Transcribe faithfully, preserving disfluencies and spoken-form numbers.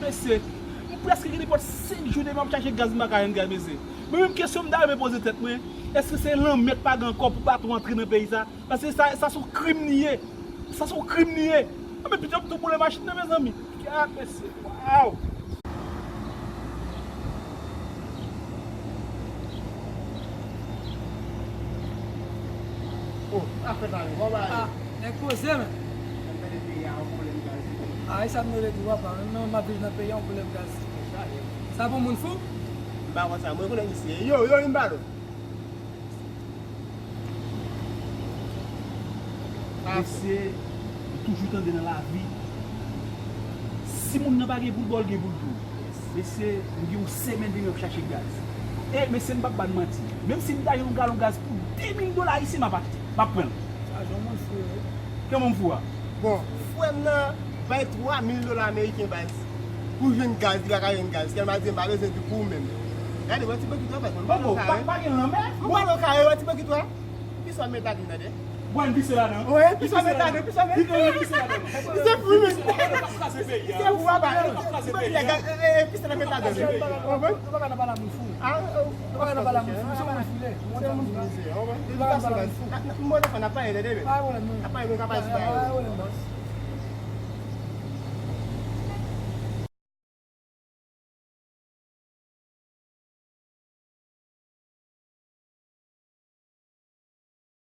Mesye, m prèske gen nenpòt senk jou depi m ap chache gaz, m pa ka jwenn gaz, mesye. Mwen menm, kesyon m ta renmen poze tèt mwen, èske se lanmè k pa gen ankò pou bato antre nan peyi sa? Paske sa, sa se yon krim li ye. Sa se yon krim li ye. Anben, pito m tou boule machin nan, mezanmi. Gad, mesye. Waw! Oh, afè sa yo, bon bagay. Ah, nèg poze, men. Mwen tande peyi a yon pwoblèm gaz. Ah, e sa m rele di w, papa. Menm mwen, m ap viv nan peyi a, yon pwoblèm gaz. Sa pou moun fou? M pa konn sa, mwen konnen misye. Yo, yo, vin pale. Mesye, m toujou tande nan lavi, si moun nan pa gen pou l ba w, l gen pou l di w. Mesye, m gen yon semèn demen m ap chache gaz. E, mesye, m p ap ba n manti. Menm si m ta jwenn yon galon gaz pou de mil dola ayisyen, m ap achte. M ap pran l. Sa jan moun fou yo. Kòman m fou a? Bon, frè m nan bay twa mil dola ameriken, baz, pou jwenn gaz, li pa ka jwenn gaz. Tèlman di m pa bezwen di pou ou menm. Gade, wè ti pokit wè, baz. Mwen pa nan kare. Pa gen lanmè? Mwen pa nan kare, wè ti pokit wè. Pis wè m met ladann, tande. Bwè n pise ladan. Wi, pis wè m met ladan, pis wè m met. Li gen pise ladan. Se fou, men. Pise fou, papa. Pise ladan, met ladan. Konprann? Nou pa ka nan pale moun fou. Ah, oh, nou pa ka nan pale moun fou. Se moun fou, se moun fou, se. Konprann? De tout fason, baz. N ap, n ap, mwen, n ap pale, tande, men. N ap pale, nou ka pale sou bagay yo.